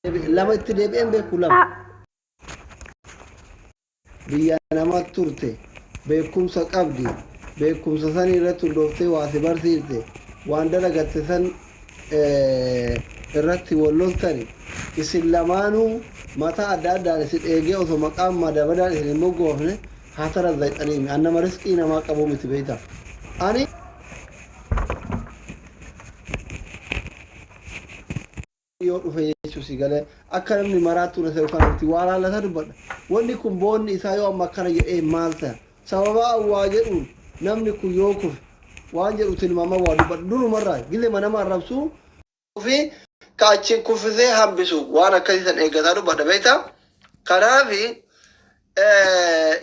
Lama itti deebi'een beeku lama. Biyya nama turte, beekumsa qabdi, beekumsa san irratti hundooftee waa si barsiifte, waan dalagatte san irratti wal loltani. Isin lamaanuu mataa adda addaan isin eegee osoo maqaan madabadaan isin hin moggoofne haa tarazzayxaniimi. An nama risqii namaa qabuu miti beeyta. Ani yoo dhufe jechuu si galee akka namni maraattuu na se'u kana miti waa laallataa dubbadha. Wanni kun boonni isaa yoo amma akkana jedhee maal ta'a? Sababaa an waa jedhuun namni kun yoo kufe waan jedhu tilmaama waa dubbadha. Durumarraa gizema nama arrabsuu fi ka achiin kuffisee hambisu waan akkasii san eeggataa dubbadha beektaa? Kanaafi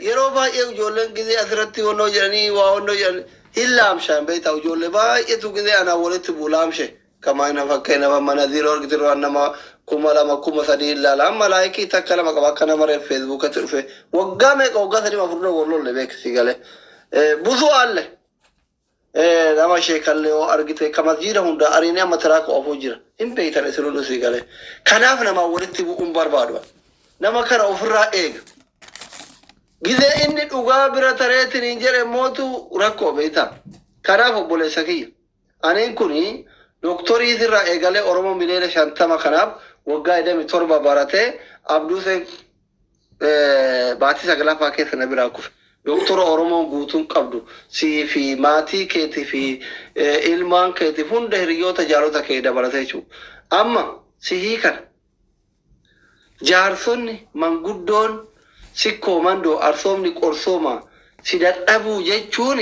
yeroo baay'ee ijoolleen gizee asirratti wannoo jedhanii waa wannoo jedhan hin laamshaan beektaa ijoollee baay'eetu gizee anaan walitti bu'u laamshe. Kama ina fakkeenyaaf amma Naziiroo argite waan nama 2000 3000 ilaala. Amma laayikii takka lama qaba akka nama reef feesbuukatti dhufe. Waggaa meeqa waggaa sadii afur dura wal lolle beek si galee. Busuu alle nama sheekallee yoo argite ka masjiida hunda ariinee amma tiraaka oofuu jira. Hin beektan isin hunduu si galee. Kanaaf namaa walitti bu'uun barbaadu. Nama kana ofirraa eega. Gizee inni dhugaa bira tareetiin hin jedhe mootu rakkoo beektaa. Kanaaf obboleessa kiyya. Aniin kuni doktorii sirraa eegalee Oromoo miliyoona 50 kanaaf waggaa 27 baratee Abduuseen baatii saglaffaa keessa na biraa kufe. Doktora Oromoon guutuun qabdu sii fi maatii keetii fi ilmaan keetiif hunda hiriyoota jaalota kee dabalatee jechuudha. Amma sihii kana Jaarsonni, manguddoon Sikkoo Mandoo arsoomni qorsooma si dadhabuu jechuun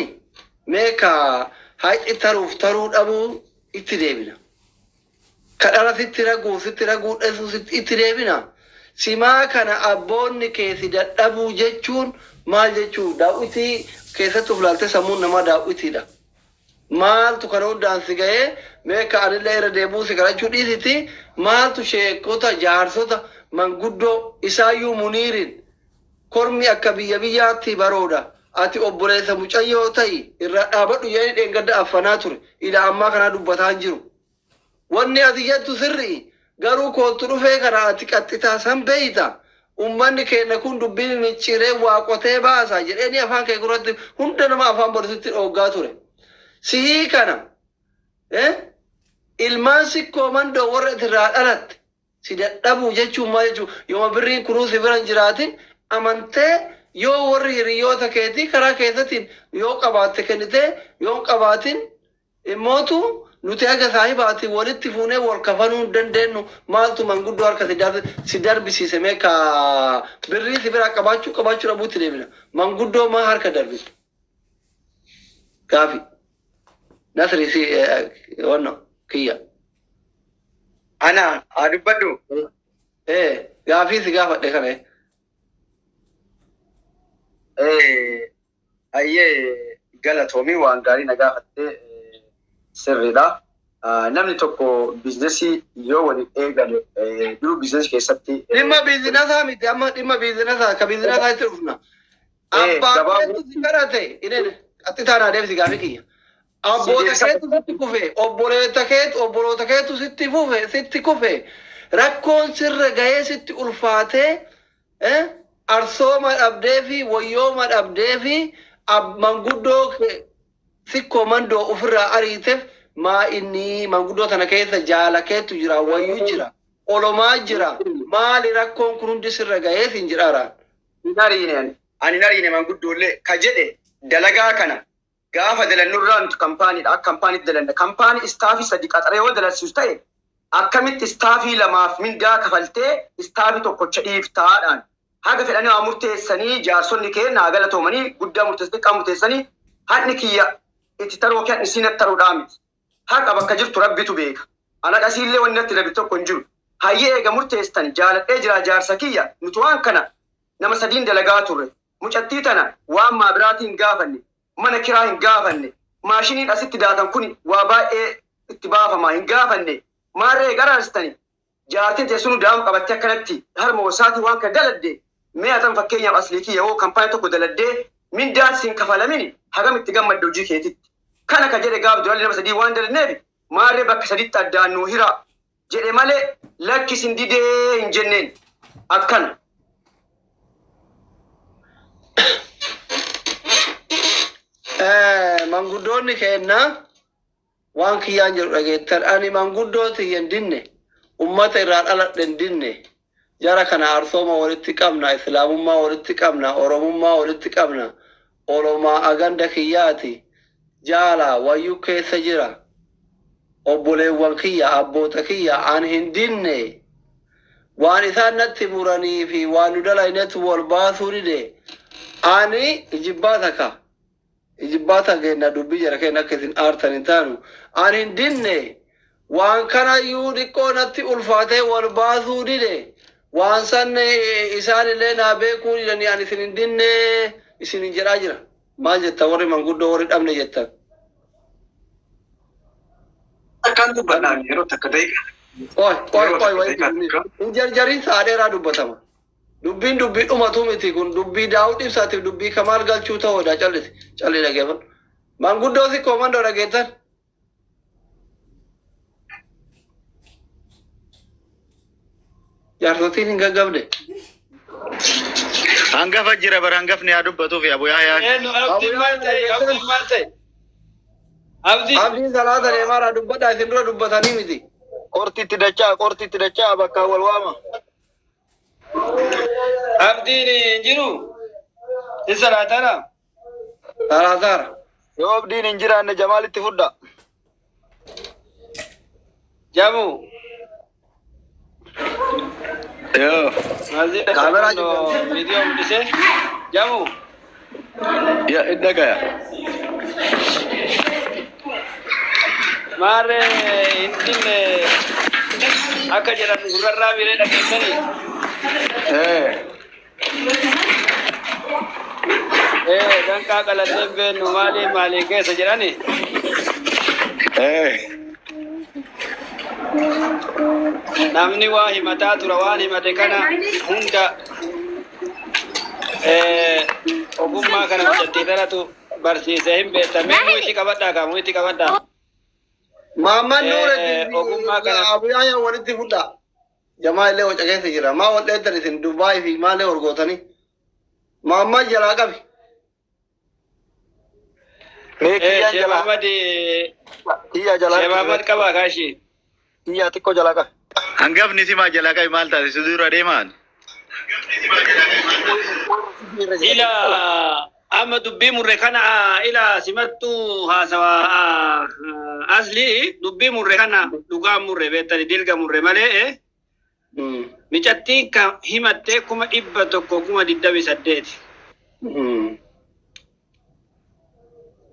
mee ka hayxi taruuf taruu dhabuu itti deebina. Ka dhara sitti raguuf sitti raguu dhesuu sitti itti deebina. Simaa kana abboonni kee si dadhabuu jechuun maal jechuu daaw'itii keessatti of laaltee sammuun namaa daaw'itiidha. Maaltu kana hundaan si ga'ee mee ka anillee irra deebi'uu si kadhachuu dhiisiti maaltu sheekota jaarsota manguddoo isaayyuu muniirin kormi akka biyya biyyaatti barooda ati obboleessa mucayyoo ta'i irraa dhaabadhu jedhanii dheengadda affanaa ture ila ammaa kanaa dubbataa hin jiru. Wanni ati jettu sirri'i. Garuu koottu dhufee kana ati qaxxitaa san beeyta. Ummanni keenna kun dubbii mimicciiree waa qotee baasa jedheenii afaan kee gurratti hunda nama afaan badu sitti dhooggaa ture. Sihii kana eh, ilmaan sikkoo mandoo warra itirraa dhalatte si dadhabuu jechuun maal jechuu yooma birriin kunuu si bira hin jiraatin amantee yoo warri hiriyoota keetii karaa keessatiin yoo qabaatte kennitee yoo hin qabaatin Immootu nuti haga saahibaatiin walitti fuunee wal kafanuu hin dandeennu maaltu manguddoo harka si dar si darbisiise mee ka birrii si biraa qabaachuu qabaachuu dhabuutti deebina. Manguddoo maa harka darbite? Gaafi. Nasri si wanno kiyya. Ana haa dubbadhu. Eh gaafii si gaafadhe kana. Eh, Hayyee galatoomi waan gaarii na gaafatte sirriidha. Namni tokko biizinasii yoo waliin eegale duruu biizinasii keessatti Dhimma biizinasaa miti amma dhimma biizinasaa ka biizinasaa itti dhufna. Abbaa keetu si kadhate inene qaxxitaa naa deebisi gaafii kiyya. Abboota keetu sitti kufe obboleetta keetu obboloota keetu sitti fufe sitti kufe rakkoon sirra gahee sitti ulfaatee Eh? Arsooma dhabdee fi woyyooma dhabdee fi manguddoo sikkoo mandoo ofirraa ariiteef maa inni manguddoo tana keessa jaala keetu jira wayyuu jira olomaa jira maali rakkoon kun hundi sirra gahee siin jedhaaraan. Hin ariine ani. Ani hin ariine manguddoollee ka jedhe dalagaa kana Gaafa dalannu irraa nuti kampaaniidha. Akka kampaaniitti dalanna. Kampaanii istaafii sadi qaxaree yoo dalalsiisu ta'e akkamitti istaafii lamaaf mindaa kafaltee istaafii tokkocha dhiiftaadhaan. Haga fedhanii haa murteessanii jaarsonni keenna haa galatoomanii guddaa murteessan xiqqaa murteessanii haqni kiyya itti taruu yookiin haqni isii natti taruudhaa miti. Haqa bakka jirtu Rabbitu beeka. An haqa isiillee wanni natti darbitu tokko hin jiru. Hayyee eega murteessitani jaaladhee jiraa jaarsa kiyya nuti waan kana nama sadiin dalagaa turre. Mucattii tana waan maa biraatii hin gaafanne, mana kiraa hin gaafanne, maashiniin asitti daakan kuni waa baay'ee itti baafama hin gaafanne, maarree eega araarsitani jaartiin tee sunu daa'ima qabattee akkanatti harma hosaatii waan kana daladde mee atan fakkeenyaaf aslii kiyya hoo kampaanii tokko daladdee mindaan siin kafalamini hagam itti gammadda hojii keetitti kana ka jedhe gaaf durallee nama sadii waan daladneefi maarree bakka saditti addaan nuu hiraa. jedhe malee lakki isin didee hin jenneen akkana. Manguddoonni keenya waan kiyyaan jedhu dhageettan. Ani manguddoo tiyya hin dinne, ummata irraa dhaladhe hin dinne. Jara kana arsooma walitti qabna, islaamummaa walitti qabna, oromummaa walitti qabna. Oromaa aganda kiyyaati jaala wayyuu keessa jira. Obboleewwan kiyya, abboota kiyya an hin dinne. Waan isaan natti muranii fi waan nu dalaynetu wal baasuu dide. Ani ijibbaata ka ijibbaata keenna dubbii jara keenya akka isin aartan hin taanu. Ani hin dinne. Waan kanayyuu xiqqoo natti ulfaatee wal baasuu dide. Waan san isaan illee naa beekuu didanii ani isin hin dinne isin hin jedhaa jira. Maal jettan warri manguddoo warri dhabne jettan? Akkaan dubbannaan yeroo takka daqiiqaa. Qoy qoy Yeroo qoy takka wayi daqiiqaa takka. hin jarjarin, sa'a dheeraa dubbatama. Dubbiin dubbii dhumatu miti kun, dubbii Daawud Ibsaatiif dubbii Kamaal Galchuu ta'uudha. Callisi calli dhageeffadhu. Manguddoo si koomandoo dhageettan. Jaarsotiin hin gaggabde. Hangafa jira bara, hangafni haa dubbatuuf yaa bu'aa yaa. Eenyu? Abdiin maal ta'e? Abdiin maal ta'e? Abdii. Abdiin salaata deemaadhaa dubbadhaa, isin dura dubbatanii miti. Qortitti dachaa, qortitti dachaa, bakka wal waama. Abdiin hin jiru. Hin salaatana. Salaataara. Yoo abdiin hin jiraanne Jamaalitti fudha. Jamu. Yoo. Maazii Kaameraa viidiyoo mul'isee. Jamu. Ya dhagaya. Maarree hin dinne akka jedhan gurrarraa biree dhageessanii. Eh. Ee, danqaa qalatee hin beeknu maalii maalii keessa jedhani. Eh. Namni waa himataa tura, waan himate kana hunda ogummaa kana hojjettee tanatu barsiisee hin beektan. Mee muu itti qabadhaa kaa, muu itti qabadhaa. Maamman Nuure Ogummaa kana Abuyyaa walitti fudha. Jamaa illee waca keessa jira. Maa wal dheettan isin Dubaay fi maallee wal gootanii? Maamman jalaa qabi. Mee kiyyaan Sheekh jalaa Muhammad kiyyaa jalaa Sheekh Muhammad qabaa kaashii. Kiyyaa xiqqoo jalaa qabi. Hangafni simaa jalaa qabi, maal taate si dura deemaan? Ila amma dubbii murre kana ila simattuu haasawaa asli dubbii murre kana dhugaa murre beektani dilga murre malee micattiin kan himattee 128,000.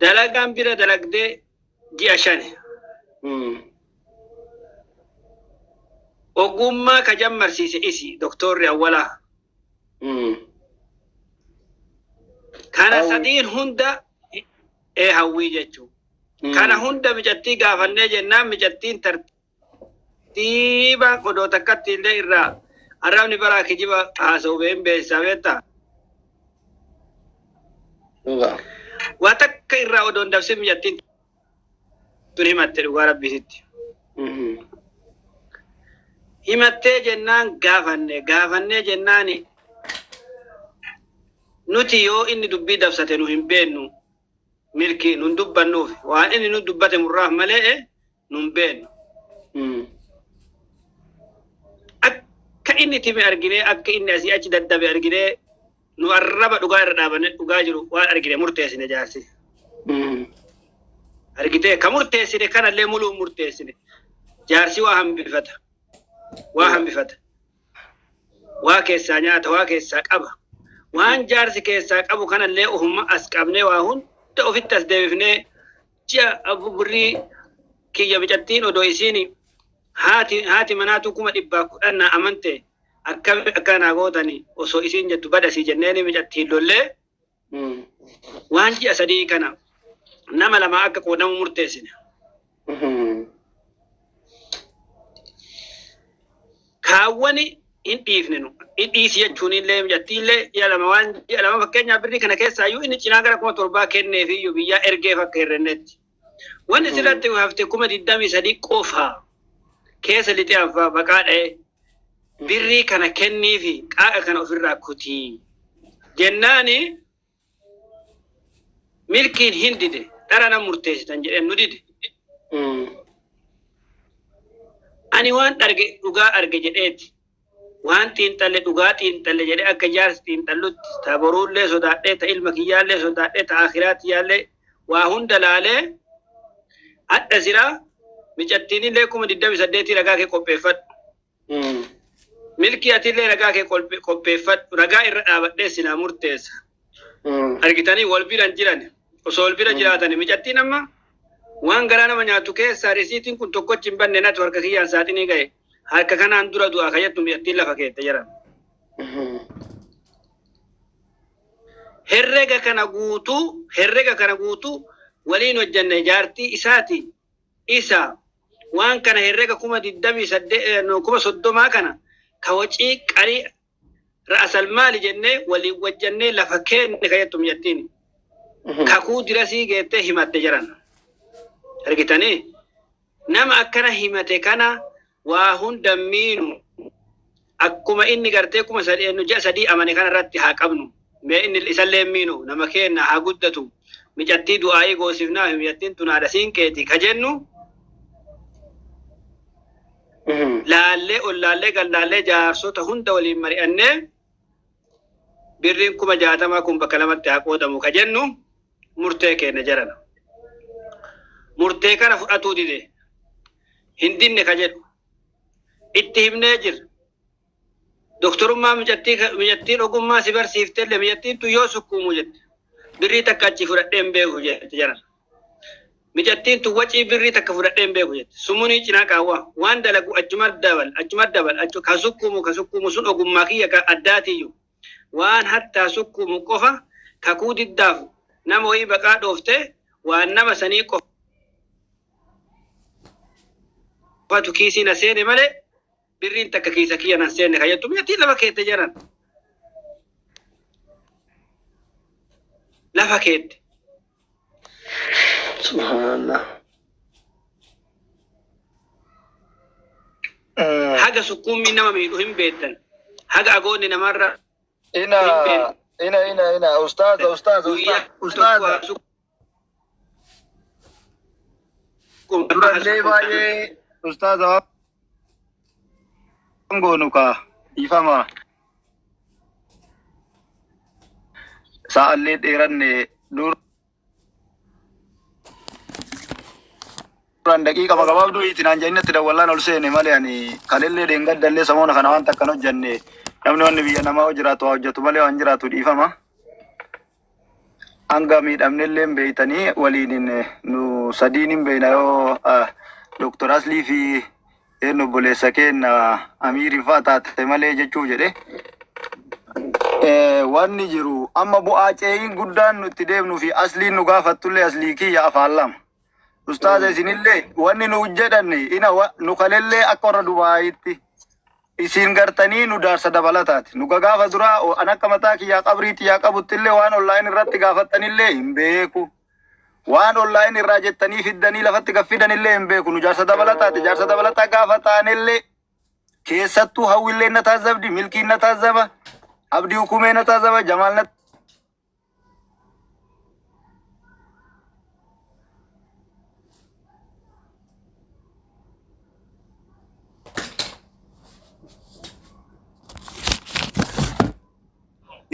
Dalagaan bira dalagdee ji'a 5. Ogummaa ka jammarsiise isi doktorri awwalaa. Kana Hawwii. sadiin hunda ee hawwii jechuu. Kana hunda micattii gaafannee jennaan micattiin tartiibaan odoo takkatti illee irraa arrabni baraa kijiba haasa'u been beeksisaa beektaa. Dhugaa. Waa takka irraa odoo hin dabsin micattiin tun himatte dhugaa rabbiisitti. Himattee jennaan gaafanne, gaafannee jennaan nuti yoo inni dubbii dabsate nu hin beennu, milki nun dubbannuuf waan inni nu dubbate murraaf malee nun beennu. Akka inni time arginee, akka inni asii achi daddabe arginee, nu arraba dhugaa irra dhaabanne dhugaa jiru waan argine murteessine jaarsi. Argitee ka murteessine kanallee muluu murteessine. Jaarsi waa hambifata. Waa hambifata. Waa keessaa nyaata, waa keessaa qaba. Waan jaarsi keessaa qabu kanallee ofuma as qabnee waa hunda ofitti as deebifnee ji'a birrii kiyya micattiin odoo isiin haati manaatu 110,000 na amante akkami akka naa gootani osoo isiin jettu badasii jenneeni micattiin lollee waan ji'a 3 kana nama lama akka qoodamu murteessine. Kaawwani hin dhiifne nu. Hin dhiisi jechuun illee micattii illee ji'a 2, waan ji'a 2 fakkeenyaaf birrii kana keessaa iyyuu inni cinaa gara 7,000 kenneef iyyuu biyyaa ergeef akka hirrennetti. Wanni sirratti hafte 23,000 qofa. Keessa lixee anfaa maqaa dha'ee birrii kana kenniifi qaaqa kana ofirraa kutii. Jennaani Milkiin hin dide. Dhara nan murteessitan jedheen nu dide. Ani waan dharge dhugaa arge jedheeti. Waan xiinxalle dhugaa xiinxalle jedhee akka jaarsi xiinxallutti ta boruullee sodaadhee ta ilma kiyyaallee sodaadhee ta akhiraa tiyyaallee waa hunda laalee hadha siraa micattiinillee 28,000 ragaa kee qopheeffadhu. Milkii atillee ragaa kee qopheeffadhu. Ragaa irra dhaabadhee silaa murteessa. Argitanii wal bira hin jiran. Osoo wal bira jiraatani micattiin amma waan garaa nama nyaatu keessaa risiitiin kun tokkochi hin banne natu harka kiyyaan saaxinii ga'e. Harka kanaan dura du'aa ka jettu micattiin lafa keette jedhan. Herrega kana guutuu herrega kana guutuu waliin hojjanne jaartii isaati isa waan kana herrega 28,000 no, 30,000 kana ka wacii qarii ra'asal maali jennee waliin wajjannee lafa keenne ka jettu micattiin. Kakuu dirasii geettee himatte jedhan. Argitanii? Nama akkana himate kana waa hunda miinu akkuma inni gartee 3,000 nu ji'a 3 amane kana irratti haa qabnu. Mee inni isallee miinu nama keenna haa guddatu. Micattii du'aayii goosifnaa fi micattiin tun haadha siinqeeti ka jennu laallee ol laallee gad laallee jaarsota hunda waliin mari'annee birriin 60,000 kun bakka lamatti haa qoodamu ka jennu murtee kenna jedhan. Murtee kana fudhatuu dide. Hin dinne ka jedhu. Itti himnee jirra. Doktorummaa micattii micattiin ogummaa si barsiiftellee micattiin tun yoo sukkuumu jette. Birrii takka achi fudhadhee hin beeku jette jedhan. Micattiin tun wacii birrii takka fudhadhee hin beeku jette. Sumunii cinaa qaawwaa. Waan dalagu achuma dabal achuma dabal achu ka sukkuumu ka sukkuumu sun ogummaa kiyya ka addaatiyyu. Waan hattaa sukkuumu qofa kakuu diddaaf nama wayii baqaa dhooftee waan nama sanii qofatu kiisii na seene malee birriin takka kiisa kiyya nan seenne ka jettu micattiin lafa keette jedhan. Lafa keette. Subhanallah. Haga sukkuummiin nama miidhu hin beektan. Haga agoonni namarra Ina hin beektan. ina ina ina ustaaza ustaaza Guyyaa ustaaza tokko durallee baay'ee ustaaza waan goonu kaa ifama sa'allee dheeranne duraan daqiiqa gabaabduu itti naan jedhin itti dawwallaan ol seene malee ani kalellee dheengaddallee samoona kana waan takkan hojjanne namni wanni biyya namaa hoo jiraatu haa hojjetu malee waan jiraatu dhiifama. Hanga miidhamnellee hin beeytanii waliin hin nu sadiin hin beeyna yoo Dr. Aslii fi eenyu obboleessa keenya Amiiriin fa'a taate malee jechuuf jedhe. Wanni jiru amma bu'aa ceeyiin guddaan nu itti deemnuu fi asliin nu gaafattullee aslii kiyya afaan lama. Ustaaza isinillee wanni nu jedhan ina nu kalellee akka warra Dubaayitti isin gartanii nu daarsa dabalataati. Nu gaafa duraa an akka mataa kiyyaa qabrii tiyyaa qabuttillee waan online irratti gaafattanillee hin beeku. Waan online irraa jettanii fiddanii lafatti gaffidanillee hin beeku. Nu jaarsa dabalataati. Jaarsa dabalataa gaafa taanellee keessattuu hawwillee na taazabdi, milkiin na taazaba, abdii hukumee na taazaba, jamaal na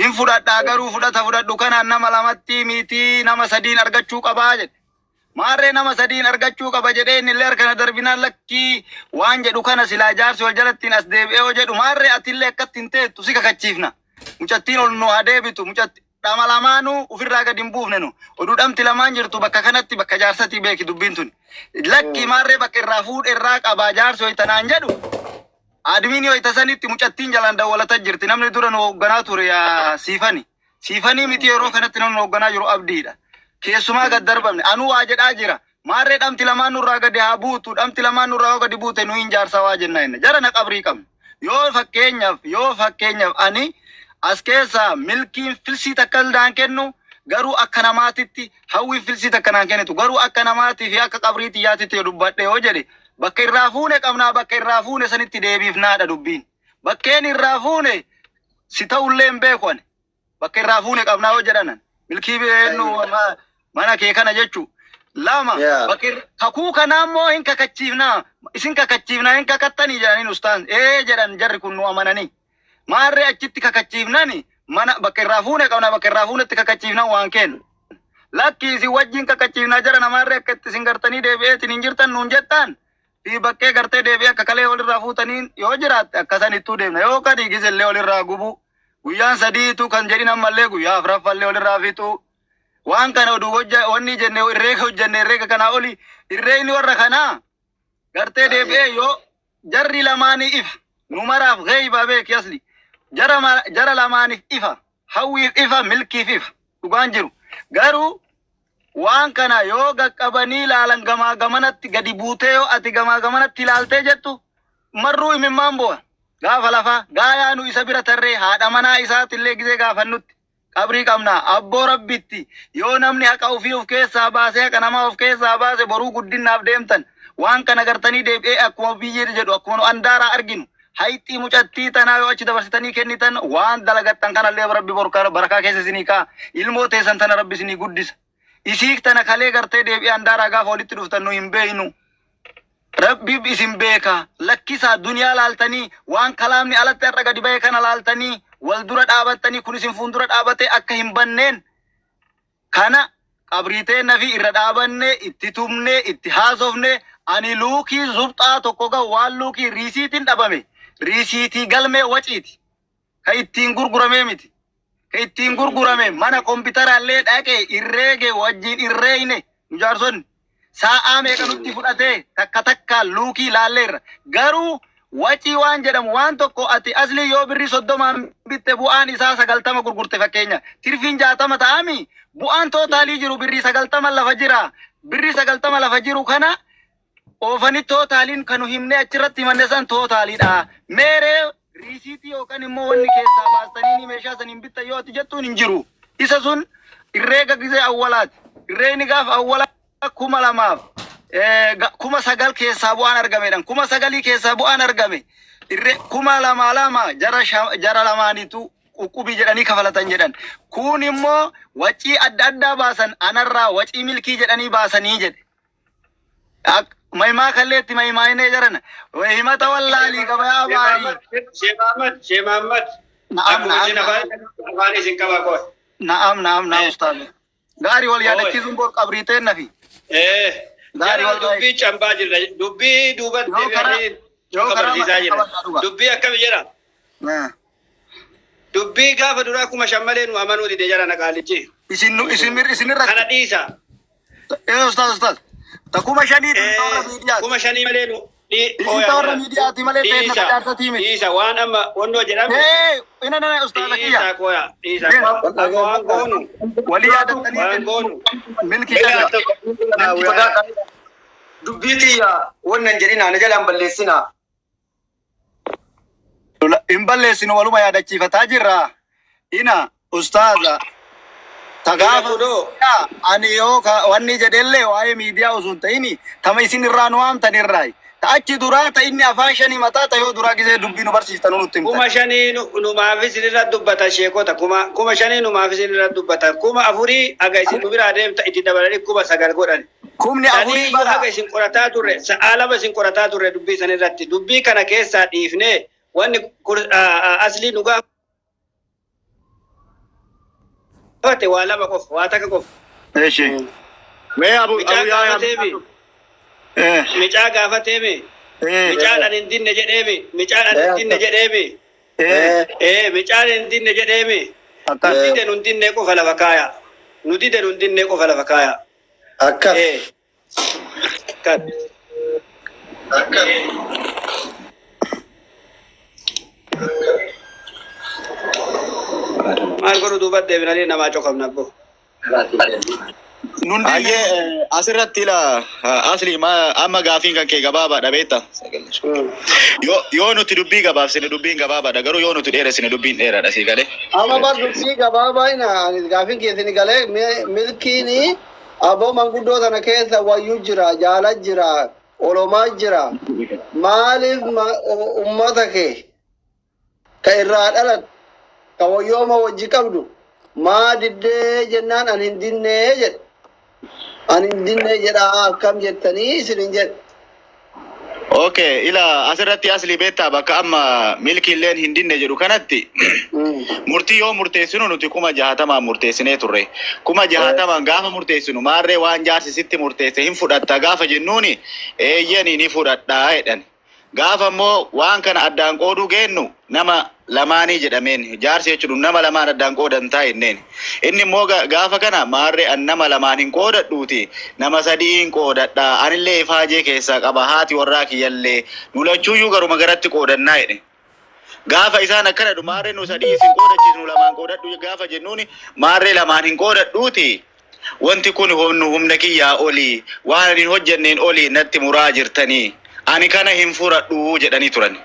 Hin fudhadhaa garuu fudhata fudhadhu kanaan nama lamatti miti nama sadiin argachuu qabaa jedhe. Maarree nama sadiin argachuu qaba jedhee innillee harka na darbinaan lakkii waan jedhu kana silaa jaarsi wal jalattiin as deebi'ee yoo jedhu maarree atillee akkatti hin teettu si kakachiifna. Mucattiin ol nu haa deebitu mucatti dhama lamaanuu ofirraa gadi hin buufne nu. Oduu dhamti lamaan jirtu bakka kanatti bakka jaarsatii beeki dubbiin tuni. Lakkii maarree bakka irraa fuudhe irraa qabaa jaarsi hoytanaan jedhu Admin wayita sanitti mucattiin jalaan dawwalata jirti. Namni dura nu hoogganaa ture yaa Siifani. Siifanii miti yeroo kanatti namni nu hoogganaa jiru Abdiidha. Keessumaa gad darbamne. Anuu waa jedhaa jira. Maarree dhamti lamaan nurraa gadi haa buutu. Dhamti lamaan nurraa yoo gadi buute nu hin jaarsaa waa jenna jenna. Jara na qabrii qabna. Yoo fakkeenyaaf ani as keessaa milkiin filsii takka naan kennu garuu akka namaatitti hawwi filsii takka naan kennitu garuu akka namaatii fi akka qabrii xiyyaatitti yoo dubbadhe yoo jedhe. Bakka irraa fuune qabnaa, bakka irraa fuune sanitti deebiifnaadha dubbiin. Bakkeen irraa fuune si ta'ullee hin beeku ani. Bakka irraa fuune qabnaa yoo jedhanan. Milkii eenyu mana kee kana jechuu. Lama, bakka kakuu kanaa immoo hin kakachiifnaa, isin kakachiifnaa hin kakattanii jedhaniin ustaan. Ee jedhan, jarri kun nu amananii. Maarree achitti kakachiifnani, mana bakka irraa fuune qabna, bakka irraa fuunetti kakachiifnan waan kennu. Lakki, isin wajjin kakachiifnaa jara namaarree akka itti isin gartanii deebi'eetiin hin jirtan nuun jettaan. Fi bakkee gartee deebi'ee akka kalee walirraa fuutaniin yoo jiraatte akkasan ittuu deemna. Yoo kadi gizellee walirraa gubu. Guyyaan sadiitu kan jedhin ammallee guyyaa afuraffallee walirraa fixu. Waan kana oduu hojja wanni jenne, herreega hojjenne, herreega kanaa oli herreegni warra kanaa gartee deebi'ee yoo jarri lamaanii ifa, nu maraaf geeyba beeki, asli jara jara lamaaniif ifa, Hawwiif ifa, Milkiif ifa dhugaan jiru. Garuu waan kana yoo qaqqabanii ilaalan, gamaa gamanatti gadi buutee, yoo ati gamaa gamanatti ilaaltee jettu, marruu imimmaan bu'a. Gaafa lafaa gaayaa nu isa bira tarree haadha manaa isaatillee gizee gaafannutti qabrii qabna abboo rabbitti. Yoo namni haqa ofii of keessaa baasee, haqa namaa of keessaa baase, boruu guddinnaaf deemtan. Waan kana gartanii deebi'ee akkuma biyyee jedhu, akkuma nu andaaraa arginu, hayxii mucattii tanaa yoo achi dabarsitanii kennitan, waan dalagattan kanallee rabbi barakaa keessa isinii kaa. Ilmoo teessan tana rabbi isinii guddisa. Isii tana kalee gartee deebi'ee andaaraa gaafa walitti dhuftan nu hin beeynu. Rabbi isin beeka. Lakkisaa, duniyaa laaltanii, waan kalaamni alatti har'a gadi ba'e kana laaltanii, wal dura dhaabattanii, kun isin fuuldura dhaabatee akka hin banneen kana qabriitee nafi irra dhaabanne, itti tumne, itti haasofne. Ani luukii zubxaa tokko ga'u waan luukii riisiitiin dhabame, riisiitii galmee waciiti ka ittiin gurguramee miti, ka ittiin gurgurame mana kompiitaraallee dhaqe irreege wajjin irreeyne. Nu jaarsonni saa'aa meeqa nutti fudhatee takka takka luukii laalleerra. Garuu wacii waan jedhamu waan tokko, ati asli yoo birrii 30n bitte, bu'aan isaa 90 gurgurte, fakkeenya tirfiin 60 ta'ami, bu'aan total jiru birrii 90 lafa jira. Birrii 90 lafa jiru kana oofanii totaliin kan nu himnee achirratti himanne san totaliidha. Meeree riisiitii yookaan immoo wanni keessaa baastanii ni meeshaa saniin bittan yoo ati jettuun hin jiru. Isa sun herreega gizee awwalaati. Herreegni gaafa awwalaa 2000 9,000 keessaa bu'aan argamedha. 9,000 keessaa bu'aan argame. Irree 2,000 lama jara jara lamaanitu quqqubii jedhanii kafalatan jedhan. Kun immoo wacii adda addaa baasan, anarraa wacii Milkii jedhanii baasanii jedhe. Maimaa kalleetti maimaayinee jarana. Himata wallaalii gabayaa baarii. Sheekh Ahmad, Sheekh Ahmad. Na'am, Akkuma na'am, isin afaan isin qabaa qoy. Na'am, na'am, na'am, ustaaz. Gaarii wal yaadachiisuun bor qabrii teenna fi. Gaarii Jara wal dubbii cambaa jirra. Dubbii duubatti Yoo karaa deebi'anii yoo karaa kabarsiisaa jirra. qabadhaa dhugaa. Dubbii akkami jedha? Dubbii gaafa duraa 5,000 malee nu amanuu dide jara naqaalichi. Isin nu isin isin irratti. Kana dhiisa. Ee ustaaz, ustaaz. Ta 5,000 tun ta warra miidiyaati. 5,000 malee nu Isin ta warra miidiyaati malee ta'e na jaarsatii miti. Dhiisa, waan amma wannoo jedhame. Ee ina nana ustaaza kiyya. Dhiisa qoya, dhiisa. Amma waan goonu. Walii yaadattanii Waan goonu. Milkii dhagaa. Dubbii tiyya wannan jedhina, na jalaan balleessinaa. Hin balleessinu, waluma yaadachiifataa jirra. Ina ustaaza ta gaafa Kunoo. ani yoo wanni jedhellee waa'ee miidiyaa osoo hin ta'in, tama isin irraa nu waamtan irraayi. Ta achi duraa ta inni afaan shanii mataa ta yoo duraa gisee dubbii nu barsiiftan nutti himtan. 5,000 numaaf isin irra dubbata sheekota, 5,000 numaaf isin irra dubbata. 4,000 haga isin nu biraa deemta itti dabalanii 9,000 godhan. 4,000 Sanii bara. haga isin qorataa turre, sa'aa 2 isin qorataa turre dubbii san irratti. Dubbii kana keessaa dhiifnee wanni aslii nu gaafate waa lama qofa, waa takka qofa. Eshi. Mee abu Micaa abu yaa gaafateemi, micaa gaafateemi, micaan ani hin dinne jedheemi, micaan ani hin dinne jedheemi, micaan hin dinne jedheemi. Akkas. Nu dide nun dinne qofa lafa kaaya. Nu dide nun dinne qofa lafa kaaya. Akkas. Kan. Akkas. Maal godhu, duuba deebinanii namaa cokabna abbo. Nun dinne. Ayyee, asirratti ila asli amma gaafiin kan kee gabaabaadha beekta. Yoo nuti dubbii gabaabsine dubbiin gabaabaadha, garuu yoo nuti dheeressine dubbiin dheeraadha, sii galee. Amma bar dubbii gabaabaa ina ani gaafin keessini galee Milkiini aboo manguddoo sana keessa wayyuu jira, jaala jira. Olomaa jira. Maaliif ummata kee ka irraa dhalate ka wayyooma wajji qabdu maa diddee jennaan ani hin dinnee jedhe. Ani hin dinnee jedha akkam jettanii isin hin jedhe. Okay, ila asirratti asli beektaa bakka amma milkiilleen hin dinne jedhu kanatti murtii yoo murteessinu nuti 60,000 murteessinee turre. 60,000 gaafa murteessinu maarree waan jaarsi sitti murteesse hin fudhatta gaafa jennuuni eeyyani ni fudhadhaa jedhan. Gaafa immoo waan kana addaan qooduu geennu nama lamaanii jedhameen jaarsi jechuun nama lamaan addaan qoodan taa jenneen. Inni immoo gaafa kana maarree an nama lamaan hin qoodadhuuti nama sadiin qoodadha anillee ifaajee keessaa qaba haati warraa kiyyallee nu lachuuyyuu garuma garatti qoodannaa jedhe. Gaafa isaan akkana jedhu maarree nu sadii isin qoodachiisnu lamaan qoodadhu gaafa jennuuni maarree lamaan hin qoodadhuuti wanti kun humna kiyyaa olii waan ani hin hojjenneen olii natti muraa jirtanii ani kana hin furadhu jedhanii turan.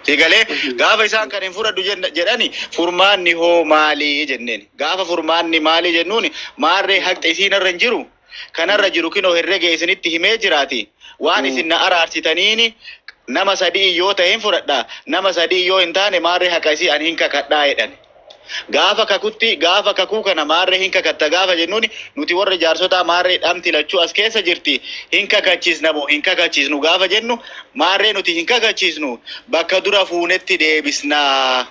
Sigalee gaafa isaan kan hin fudhadhu jedhani furmaanni hoo maalii jenneen. Gaafa furmaanni maalii jennuuni maarree haqxi isiin irra hin jiru. Kanarra jiru kinoo herrega isinitti himee jiraati. Waan isin na araarsitaniini nama sadii yoo ta'e hin fudhadha. Nama sadii yoo hin taane maarree haqa isii ani hin kakadhaa jedhan. Gaafa kakutti gaafa kakuu kana maarree hin kakatta gaafa jennuuni nuti warra jaarsotaa maarree dhamti lachuu as keessa jirti hin kakachiisna moo hin kakachiisnu gaafa jennu maarree nuti hin kakachiisnu bakka dura fuunetti deebisnaa.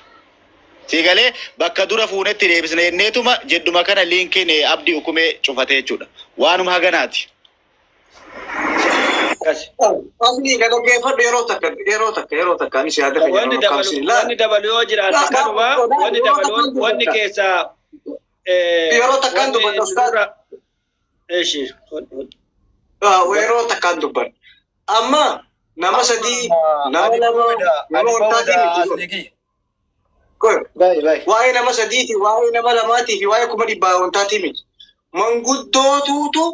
Siigalee bakka dura fuunetti deebisna jenneetuma jedduma kana liinkiin abdii ukumee cufate jechuudha. Waanuma haganaati. Akkas. Asli ka dhaggeeffadhu yeroo takka yeroo takka yeroo takka anis yaada kiyya Wanni yeroo dabalu kamsin laal. wanni dabalu yoo jiraate kanuma wanni dabalu wanni keessaa Yeroo takkaan wanni dubbadha ustaaz. dura eshi Yeroo takkaan dubbadha. Amma nama sadii nama Ani lama booda nama ani booda waltaatii miti. asli kiyya. Bayi bayi. Waa'ee nama sadiiti, waa'ee nama lamaatii fi waa'ee 100,000 wantaatii miti. Manguddootuutu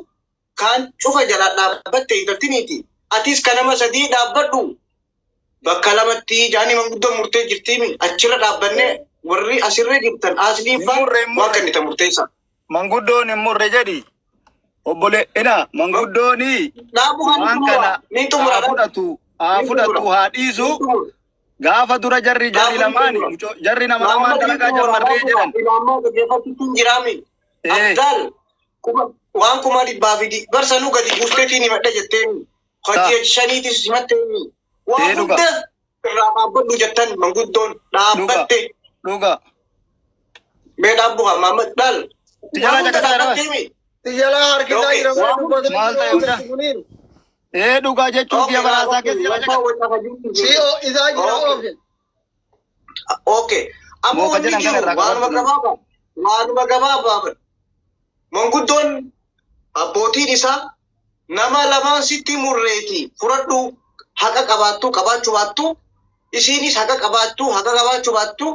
kaan cufa jala dhaabbatte intaltiniiti. Atis ka nama sadii dhaabbadhu bakka lamatti jaanii manguddoon murtee jirtiimi. Achirra dhaabbannee warri asirra jirtan asliin Hin faan murre hin waan murre. kennita murteessa. Manguddoon hin murre jedhi. Obbole ina manguddooni Dhaabu kan waan xumura. kana Ni xumura. haa fudhatu haa Ni fudhatu xumura. haa Ni dhiisu xumura. gaafa dura jarri jarri Dhaabu ni lamaani xumura. jarri nama lamaan Maamma ni dalagaa xumura. jammarree jedhan. Ilaamaa dhaggeeffachuutti hin jiraami. Ee Abdaal waan 100,000 barsanuu gadi buusteetiin himadha jetteemi. ta Hojii shaniitis himatteemi. Waa ee dhuga hunda irraa dhaabbadhu jettan manguddoon dhuga dhaabbatte. dhuga. Mee dhaabbu haa Maamma dhaal. Si Waa jalaa hunda caqasaa jira. dhaabbatteemi. Si jalaa harkisaa Okay. jira malee Waa hunda. dubbatanii Maal ta'e hunda? Muniir. Ee dhugaa jechuun Okay. kiyya baraasaa Okay. keessa jala Wanta caqasa. wanta jirtu. Si isaa jira Okay. oofe. Okay. Amma Mooka wanni jedhan kana jiru irraa waanuma qabadhu. gabaabaa. Waanuma gabaabaa. Manguddoon abbootiin isaa nama lamaan sitti murreeti fudhadhu haqa qabaattu qabaachuu baattu isiinis haqa qabaattu haqa qabaachuu baattu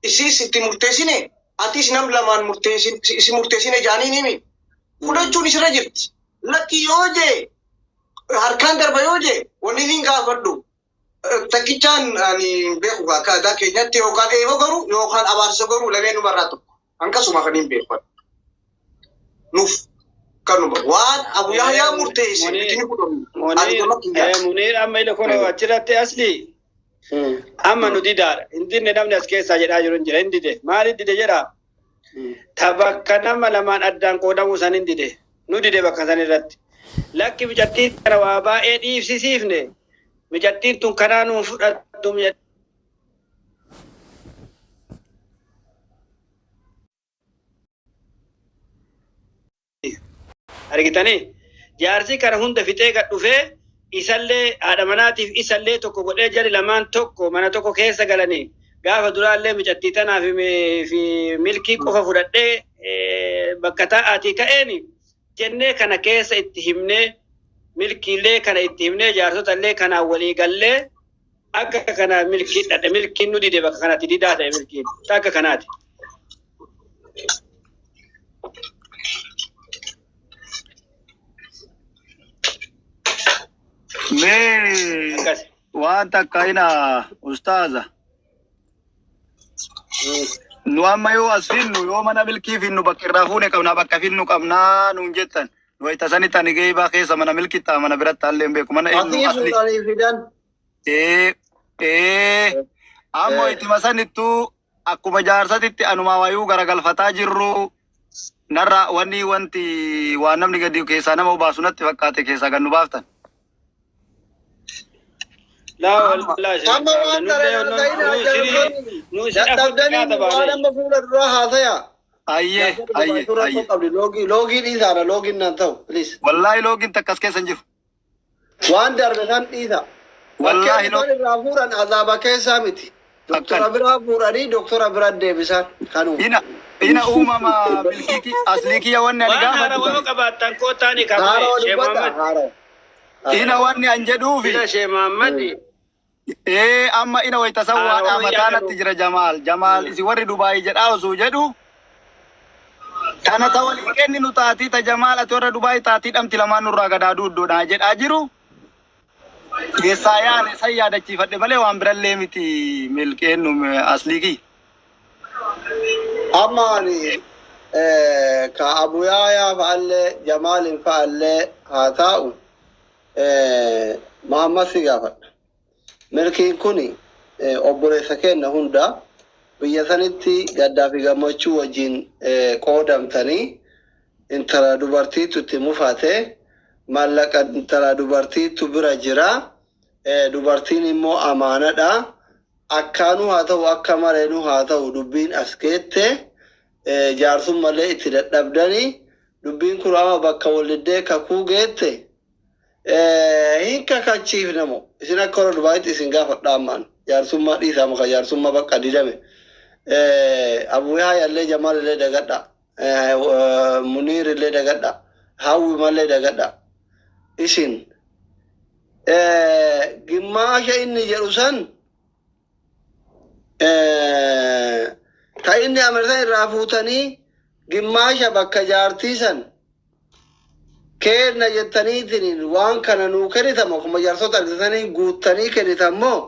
isiis itti murteessine atis nam lamaan murteessin si murteessine jaaniin himi fudhachuun isirra jirti. Lakki yoo jee harkaan darba yoo jee wanni hin gaafadhu takkichaan ani hin beeku akka aadaa keenyatti yookaan eeboo garuu yookaan abaarsa garuu lameen numarraa tokko hanqasuma kan hin beeku. Nuuf kanuma waan Abu Yahyaa murteesse nuti ni fudhanna. Ani gama kiyyaa. Muniir amma ila kun achirratti asli amma nu didaadha. Hin dinne namni as keessaa jedhaa jiru hin jira. Hin dide. Maaliif dide jedhaa? Ta bakka nama lamaan addaan qoodamuu san hin dide. Nu dide bakka san irratti. Lakki micattiin kana waa baay'ee dhiibsisiifne. Micattiin tun kanaa nuun fudhattu. Argitanii? Jaarsi kana hunda fixee gad dhufee isallee haadha manaatiif isallee tokko godhee jari lamaan tokko mana tokko keessa galanii gaafa duraallee micattii tanaa fi milkii qofa fudhadhee bakka taa'aatii ka'eeni jennee kana keessa itti himnee milkiillee kana itti himnee jaarsotallee kanaan walii gallee akka kana milkii dhadhe milkiin nu dide bakka kanatti didaa ta'e milkiin akka kanaati. Mee Akkas. waan takka ina ustaaza. Nu amma yoo as finnu yoo mana milkii finnu bakka irraa fuune qabnaa bakka finnu qabnaa nuun jettan. Wayita sanitti ani geebaa keessa mana milkittaa mana biratti allee hin beeku. Mana eenyu Asii asli. fuudhanii fidan. Ee ee ammoo ittuma sanittuu akkuma jaarsatitti anumaa wayuu garagalfataa jirru narra wanni wanti waan namni gadi keessaa nama obaasu natti fakkaate keessaa gad nu baaftan. Laa wallaahi Amma waan tare nu sirii nu si afur dadhabdanii xiqqaata waan baanee. amma fuula duraa haasaya. Ayyee ayyee ayyee. Qabdi loogii loogii dhiisaadha loogiin naan ta'u please. Wallaahi loogiin takka as keessa hin jiru. Waan darbe san dhiisa. Wallaahi Bakkeen isaan irraa fuudhan azaaba keessaa miti. Doktora Akkan. biraa fuudhanii doktora bira deebisan kanuma. Ina ina uumama milkii aslii kiyya wanni ani Waan haarawaa gaafadhu. yoo qabaattan kootaani qabee Haarawa Shee dubbadha Muhammad. haarawa. Ina wanni an jedhuufi. Ila Shee Muhammad. Ee amma ina wayita san waan Haarawa amataanatti yaadatu. jira Jamaal. Jamaal isin warri Dubaayii jedhaa osoo jedhu. Kana ta walii kenninu taatii ta Jamaal ati warra Dubaayii taatii dhamti lamaan nurraa gadaa duuddoodha jedhaa jiru. Keessaa yaane san yaadachiifadhe malee waan birallee miti milkeennu aslii kiyya. Amma ani ka Abuyaayaa fa'allee Jamaalin fa'allee haa taa'u Mahammad si gaafadha. Milkiin kun obboleessa keenya hunda biyya sanitti gaddaa fi gammachuu wajjin qoodamtanii intala dubartiitu itti mufate maallaqa intala dubartiitu bira jira. Dubartiin immoo amaanadha. Akkaanuu haa ta'u akka mareenuu haa ta'u dubbiin as geette jaarsummallee itti dadhabdanii dubbiin kun amma bakka waliddee kakuu geette hin kakachiifne moo isin akka warra Dubaayitti isin gaafadha ammaan jaarsummaa dhiisaa maka jaarsummaa bakka didame. Abuyaa illee Jamaal illee dagadha. Muniir illee dagadha. Hawwi mallee dagadha. Isin gimmaasha inni jedhu san ka inni amartan irraa fuutanii gimmaasha bakka jaartii san kenna jettaniitiin waan kana nuu kennitamo akkuma jaarsota argitanii guuttanii kennitammoo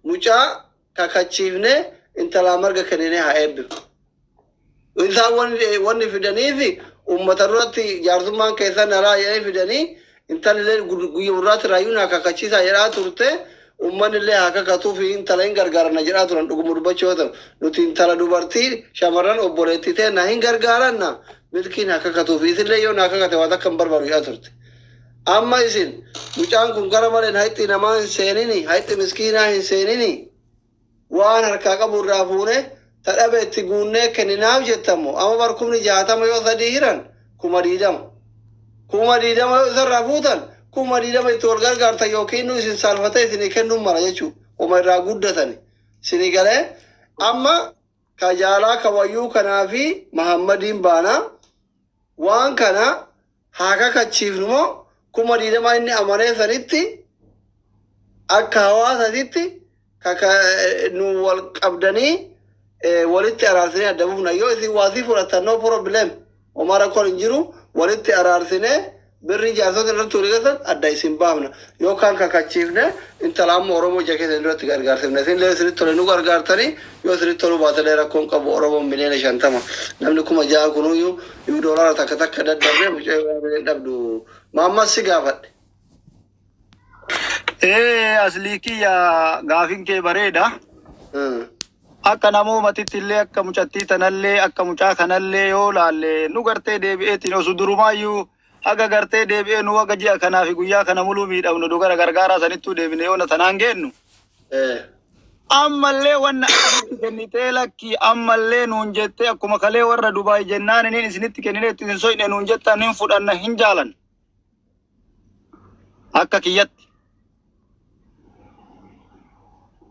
mucaa kakachiifne intalaa marga kennine haa eebbifu. Isaan wanni fidaniifi uummata duratti jaarsummaan keessan alaa jedhanii fidanii intalli guyya murraatti raayyuu naa kakachiisaa jedhaa turte uummanni illee haa kakatuuf intala hin gargaaranna jedhaa turan dhuguma dubbachuu yoo ta'u nuti intala dubartii shamarran obboleettii ta'e na hin gargaaranna milkiin haa kakatuuf isillee yoo naa kakate waan akka hin barbaadu jedhaa turte. Amma isin mucaan kun gara malee hayxii namaa hin seenini hayxi miskiinaa hin seenini waan harkaa qabu irraa fuune tadhabe itti guunnee kenninaaf jettamu amma bar 60,000 yoo sadii hiran 20,000. 20,000 yoo isarraa fuutan 20,000 itti wal gargaartan yookiin nu isin saalfatee isinii kennuun mala jechuudha. Uma irraa guddatani. Isinii galee amma ka jaalaa ka wayyuu kanaa fi Mahammadiin baanaa waan kana haa kakachiifnu moo 20,000 inni amanee sanitti akka hawaasatitti kaka nu wal qabdanii walitti araarsinee adda buufna yoo isin waasii fudhattan no problem homaa rakkoon hin jiru walitti araarsinee birrii jaarsota irratti walii galtan adda isin baafna yookaan kakachiifne intala amma Oromoo ija keessan duratti gargaarsifne isin illee isinitti tole nu gargaartanii yoo isinitti toluu baatelee rakkoon qabu Oromoon 50,000,000 namni 6,000 kunuyyuu yoo doolaara takka takka daddarbee mucaa yoo dhabdu maammas si gaafadhe. Ee aslii kiyya gaafin kee bareeda. Akka namoomatitti illee akka mucattii tanallee akka mucaa kanallee yoo laalle nu gartee deebi'eetiin osoo durumaayyuu haga gartee deebi'ee nu haga ji'a kanaa fi guyyaa kana muluu miidhamnu nu gara gargaaraa sanittuu deebine yoo na tanaan geennu. Ammallee wanna akkasitti kennitee lakki ammallee nuun jettee akkuma kalee warra Dubaay jennaan inni isinitti kennine itti hin soyne nuun jettan hin fudhanna hin jaalan. Akka kiyyatti.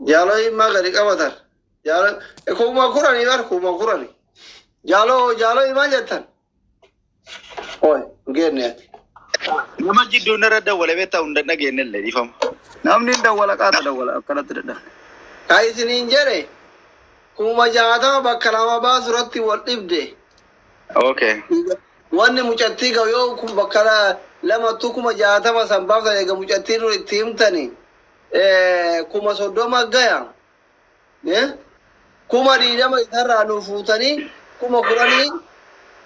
Jaaloo himaa gadi qabatan. Jaaloo 10,000 bar 10,000. Jaaloo jaaloo himaa jettan. Oi geenne ati. Nama jidduun irra dawwale beektaa hunda dhageenye illee dhiifama. Namni hin dawwala qaata dawwala akkanatti dadhabe. Ka isiniin jedhe 60,000 bakka lama baasu irratti wal dhibde. Okay. Wanni mucattii ga'u yoo kun bakka lamattuu 60,000 san baaftan eega mucattii dura itti himtani 30,000 gaya. 20,000 isarraa nu fuutanii 10,000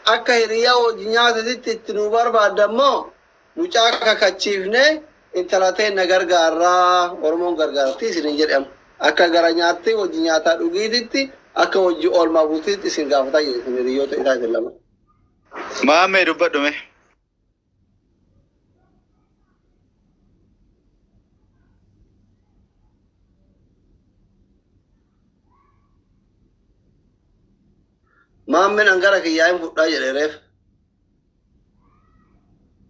Akka hiriyaa hojii nyaatatitti itti nu barbaadammoo mucaa kakachiifne intala teenna gargaarraa Oromoon gargaarti isinin jedhamu. Akka gara nyaatti hojii nyaataa dhugiititti akka hojii oolmaa bultiitti isin gaafataa jedhe isin hiriyoota isaa isin lama. Maammee dubbadhu mee. Maammeen angara kiyyaa hin fudhaa jedhe reef.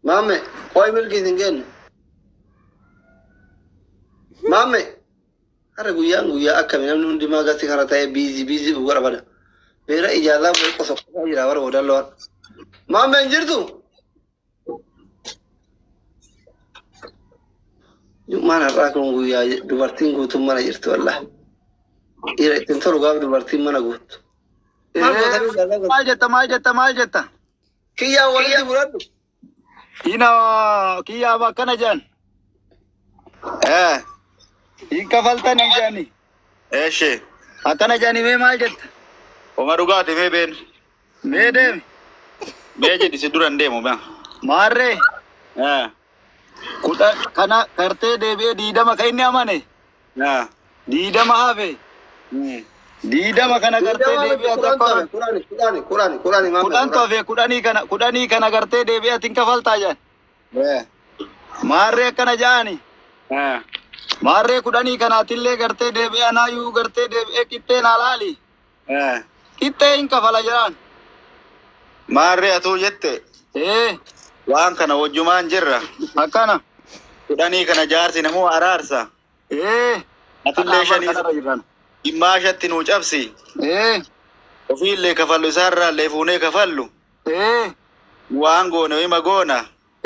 Maamme qoy milki isin kenne. Maamme har'a guyyaan guyyaa akkami namni hundi maagasti kana ta'e biizii biizii godha bada. Beera ijaarraa bu'ee qosa qosaa jira bara boodalloo har'a. Maamme hin jirtu? Jummaan har'aa kun guyyaa dubartiin guutuun mana jirtu wallahi. Dhiira ittiin tolu gaafa dubartiin mana guuttu. Maal gootanii ijaarraa godhu? Maal jetta maal jetta maal jetta? Kiyyaa walitti fudhadhu. Ina kiyyaaf akkana jedhan. Eh, Hin kafaltanii jedhani. eeshi. Akkana jedhani mee maal jetta? Oma dhugaati mee been. Mee deemi. Mee jedhi si dura hin deemu mee. Maarree Eh, kudha kana kartee deebi'ee diidama kan inni amane eh. diidama hafe diidama kana gartee deebi'ee ati Kudhan akka tafe kudhani kudhani kudhani kudhani maamme kudhan kudhani. hafe kudhanii kana gartee deebi'ee ati hin kafaltaa jedhan. Eh, Maarree akkana jedhani. eh. Maarree kudhanii kanaatillee gartee deebi'ee anaayyuu gartee deebi'ee qixxee naa laali. Eh. Qixxee hin kafala jedhan. Maarree atuu jette Ee waan kana wajjumaan jirra. akkana. Kudhanii kana jaarsi namuu araarsa. Ee Atillee shanii kanarra jirran. dhimmaashatti nuu cabsi. Ee Ofiillee kafallu isaarraallee fuunee kafallu. ee Waan goone hima goona.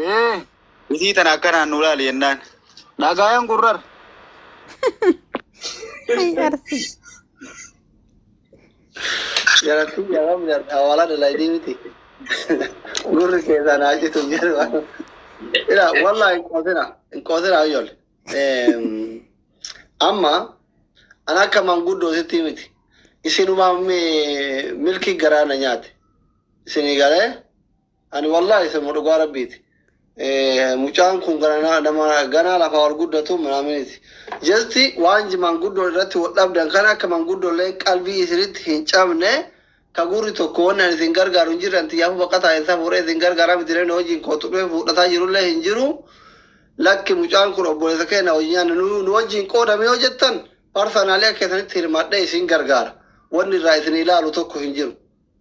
ee Isii tana akkanaan nu laali jennaan. dhagayan gurrar. Ay, Arsii. Jarattii jaraa miidhagdaa hawaalaa dalaydii miti. Gurri keessaa naa citu jedhu. Ila wallahi hin qoosina hin qoosina ijoollee. Amma an akka manguddoo sitti miti. Isinumaa milki garaa na nyaate. Isinii galee ani wallahi isin dhugaa rabbiiti. Mucaan kun gara nama ganaa lafaa ol guddatu minaaminiti. Jesti waan manguddoo irratti wal dhabdan kan akka manguddoo qalbii isinitti hin cabne ka gurri tokko wanni ani isin gargaaru hin jirre anti yaafuu baqataa isaa fuudhee isin gargaaraa miti namni hojiin kootu dhufee fuudhataa jirullee hin jiru. Lakki mucaan kun obboleessa keenya hojii nyaanna nu wajjin qoodame yoo jettan parsanaalee akka keessanitti hirmaadhee isin gargaara. Wanni irraa isin ilaalu tokko hin jiru.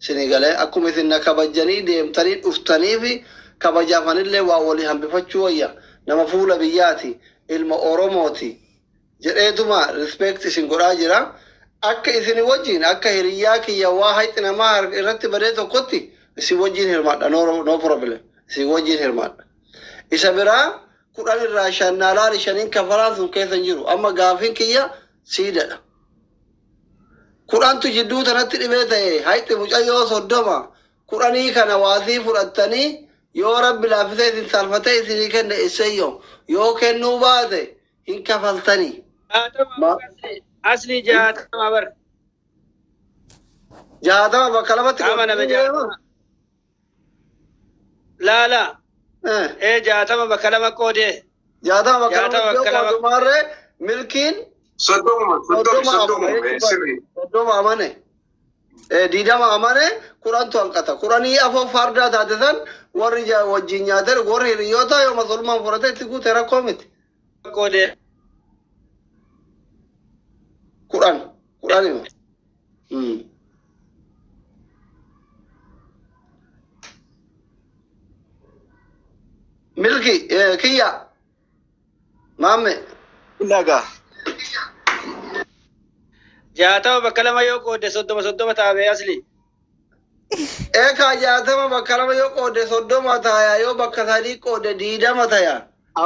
Isinii galee akkuma isin na kabajanii deemtanii dhuftanii fi kabajaafanillee waa walii hambifachuu wayya. Nama fuula biyyaati, ilma Oromooti jedheetuma respect isin godhaa jira. Akka isin wajjin akka hiriyyaa kiyya waa hayxi namaa irratti badee tokkotti isin wajjin hirmaadha. No, no problem. Isin wajjin hirmaadha. Isa biraa kudhan irraa shan naa laali shaniin kafalaan sun keessa hin jiru. Amma gaafiin kiyya siidadha. Kudhantu jidduu tanatti dhibee ta'e hayxi mucayyoo 30 kudhanii kana waasii fudhattanii yoo rabbi laaffisee isin saalfatee isinii kenne isseeyyo yoo kennuu baate hin kafaltanii. 60 asli 60 bar. 60 bakka lamatti Qaama nama 60. Laala. Eh, Ee 60 bakka lama qoodee. 60 bakka 60 lamatti yoo bakka lama. qoodu maarree milkiin Soddomuma, soddomi, 30 soddomuma, amane sirrii. 30 amane. 20 amane kudhantu hanqata. Kudhanii afoo fardaa taate san warri wajjin nyaate warri hiriyoota yoo masolmaan fudhate itti guute rakkoo miti. Qoodee. Kudhan kudhanima. Milki kiyya maamme Dhagaa. 60 bakka lama yoo qoodde 30 30 taabee asli. Eekaa 60 bakka lama yoo qoodde 30 taya yoo bakka sadii qoodde 20 taya.